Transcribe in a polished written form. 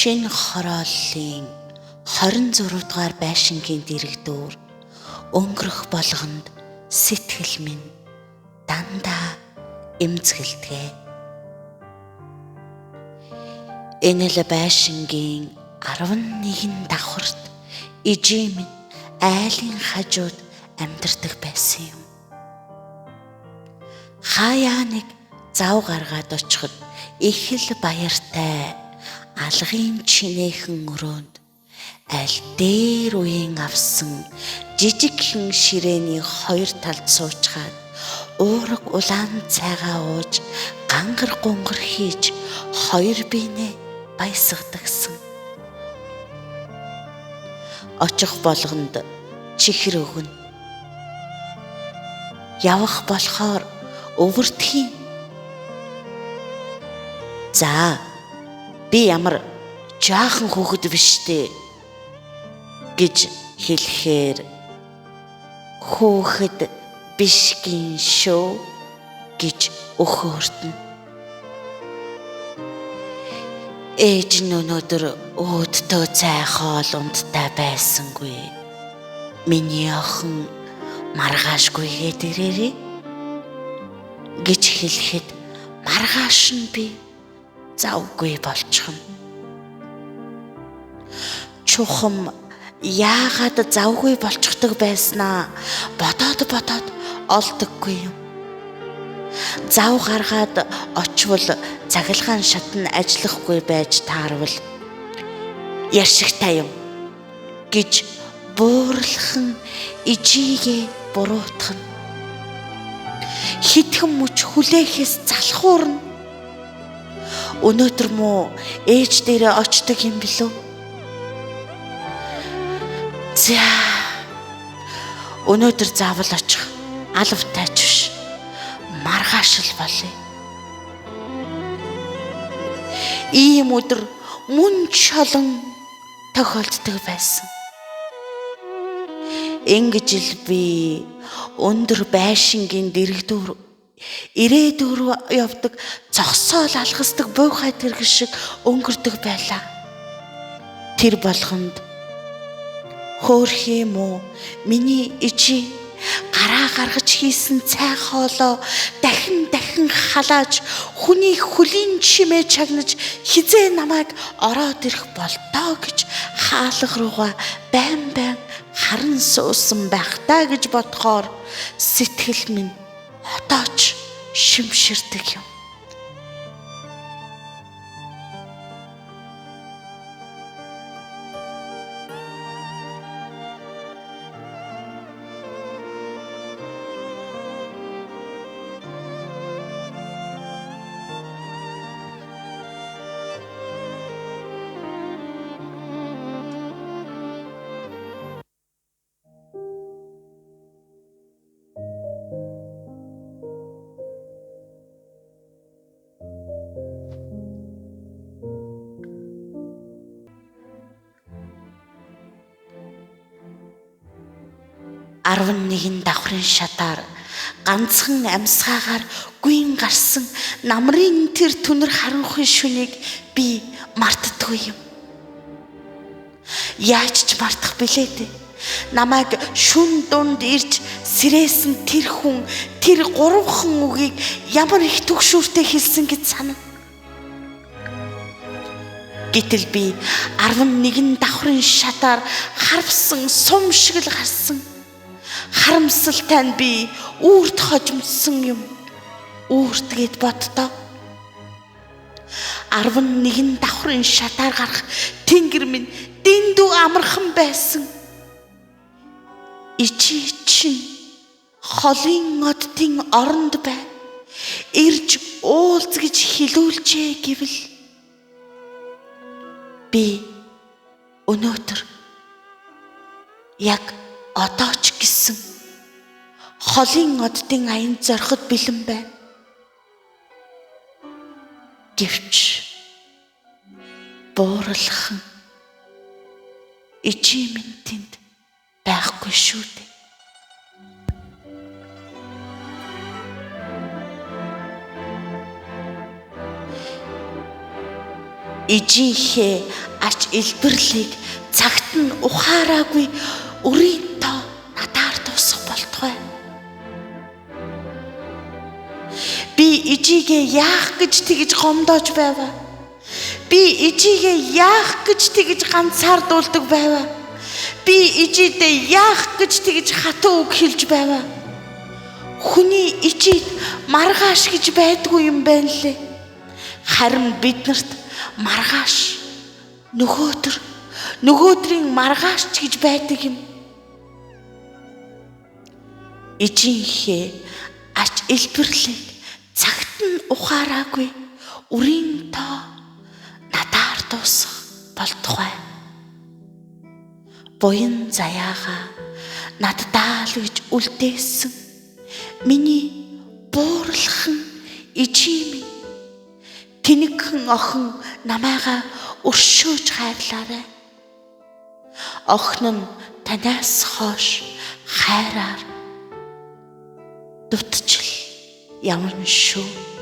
Шинэ хорооллын 26 дугаар байшингийн дэргэдүүр өнгөрөх болгонд сэтгэл минь дандаа эмзэгэлдэг. Энэ л байшингийн 11 давхарт ижээ минь айлын хажууд амьдардаг байсан юм. Хаяа нэг зав гаргаад очиход их л баяртай алгын чинээхэн өрөөнд аль дээр үеийн авсан жижигхэн ширээний хоёр талд суучгаад уураг улаан цайгаа ууж гангар гунгар хийж хоёр биенээ баясгадагсан. Очих болгонд чихэр өгнө. Явах болохоор өвөртхийн. За, би ямар жаахан хүүхэд биш дээ гэж хэлэхээр хүүхэд биш гин шүү гэж өхөөртөн. Ээж нь өнөөдөр өөдтөө цай хоол ундтай байсангүй. Миний охин маргаашгүйгээд ирээрээ гэж хэлэхэд маргааш нь би завгүй болчихно. Чухам яагаад завгүй болчихдог байснаа бодоод бодоод олдоггүй юм. Зав гаргаад очвол цахилгаан шатн ажиллахгүй байж таарвал ярьшигтай юм гэж буурлахан ижигээ буруутгана. Хитгэн мөч хүлээхээс залхуурна. Өнөөдөр муу ээж дээрээ очдог юм билүү? За, өнөөдөр заавал очих алавтай ч биш, маргааш л болъё. Ийм өдөр мөн шолон тохиолддог байсан. Ингэж л би өндөр байшингийн дэргэдүүр ирээдүр явдаг зогсоол алгасдаг буйхай тэрэг шиг өнгөрдөг байлаа. Тэр болгонд хөөрхий муу миний ижи гараа гаргаж хийсэн цай хоолоо дахин дахин халааж хүний хөлийн чимээ чагнаж хизээ намайг ороод ирэх болтоо гэж хаалга руугаа байн байн харан суусан байх таа гэж бодохоор сэтгэл минь одоо ч шимширдэг юм. Арван нэгэн давхрын шатаар ганцхан амьсгаагаар гүйн гарсан намрын тэр түнэр харанхуй шүнийг би мартдаггүй юм. Яаж ч мартах билээ дээ. Намайг шүн дунд ирж сэрээсэн тэр хүн тэр гурван үгийг ямар их түгшүүртэй хэлсэн гэж санана. Гэтэл би 11 давхрын шатаар харвсан сум шиг л гарсан. Харамсалтай нь би үүрт хожимдсан юм. Үүрт гэд боддоо. 11 давхрын шатаар гарах тэнгэр минь дэндүү амархан байсан. Ичи чинь холын оддын оронд байна. Ирж уулз гэж хэлүүлжээ гэвэл би өнөөдөр яг одоо ч гэсэн Холын оддын аянд зориход бэлэн байна. Гэвч бууралхан ижийн минь тэнд байхгүй шүү дээ. Ижийнхээ ач илбэрлийг цагт нь ухаараагүй өрийн тоо надаар дуусах болтугай. Би ижигээ яах гэж тэгж гомдоож байваа. Би ижигээ яах гэж тэгж ганцаардуулдаг байваа. Би ижидээ яах гэж тэгж хатуу үг хэлж байваа. Хүний ижид маргааш гэж байдгүй юм байна лээ. Харин биднэрт маргааш, нөгөөдөр, нөгөөдрийн маргааш ч гэж байдаг юм. Ижийнхээ ач илбэрлийг цагт нь ухаараагүй үрийн тоо надаар дуусах болтугай. Буян заяагаа наддаа л гэж үлдээсэн миний буурлахан ижийн минь тэнэгхэн охин намайгаа өршөөж хайрлаарай. Охин нь танаас хойш хайраар дутчил явна шүү.